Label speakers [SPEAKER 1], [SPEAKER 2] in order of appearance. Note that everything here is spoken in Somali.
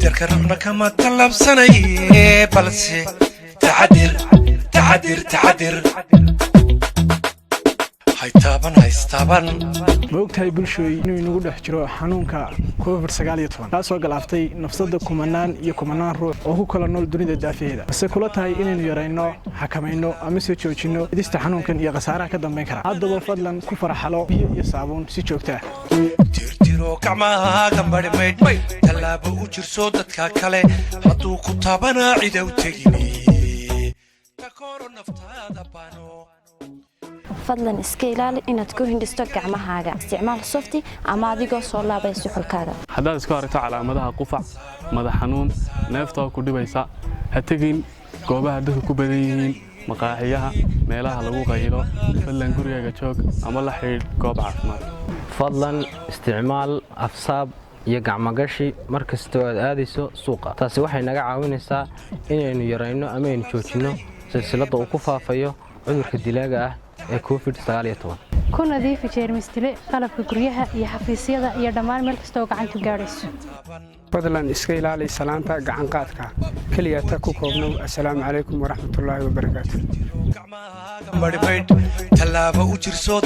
[SPEAKER 1] Jarka ruuxna kama tallaabsanaye, balse taxadir, taxadir, taxadir. Haytaaban, haystaaban.
[SPEAKER 2] Ma ogtahay, bulshooy, inuu inagu dhex jiro xanuunka COVID-19, kaasoo galaaftay nafsada kumanaan iyo kumanaan ruux oo ku kala nool dunida daafaheeda? Mase kula tahay inaynu yarayno, xakamayno ama soo joojinno fidista xanuunkan iyo khasaaraha ka dambayn kara? Haddaba fadlan ku faraxalo biyo iyo saabuun si joogta ah.
[SPEAKER 1] Tirtiro gacmahaaga, maydh maydh, tallaabo u jirso dadka kale. Hadduu ku taabanaa, cidow tegini, takooro naftaada bano.
[SPEAKER 3] Fadlan iska ilaali inaad ku hindhisto gacmahaaga. Isticmaal softi ama adigoo soo laabay suxulkaaga.
[SPEAKER 4] Haddaad isku aragto calaamadaha qufac, madax xanuun, neefta oo ku dhibaysa, ha tegin goobaha dadku ku badan yihiin, maqaaxiyaha, meelaha lagu qaylo. Fadlan gurigaaga joog ama la xidhiidh goob caafimaad.
[SPEAKER 5] Fadlan isticmaal afsaab iyo gacmogashi mar kastoo aad aadayso suuqa. Taasi waxay naga caawinaysaa inaynu yarayno ama aynu joojinno silsiladda uu ku faafayo cudurka dilaaga ah ee COVID.
[SPEAKER 6] Ku nadiifi jeermistile qalabka guryaha iyo xafiisyada iyo dhammaan meel kasta oo gacantu gaadhayso.
[SPEAKER 7] Fadlan iska ilaali salaanta gacanqaadka. Keliya ta ku koobnow "Assalaamu calaykum waraxmatullaahi wabarakaatu".
[SPEAKER 1] Maydh maydh, tallaabo u jirso.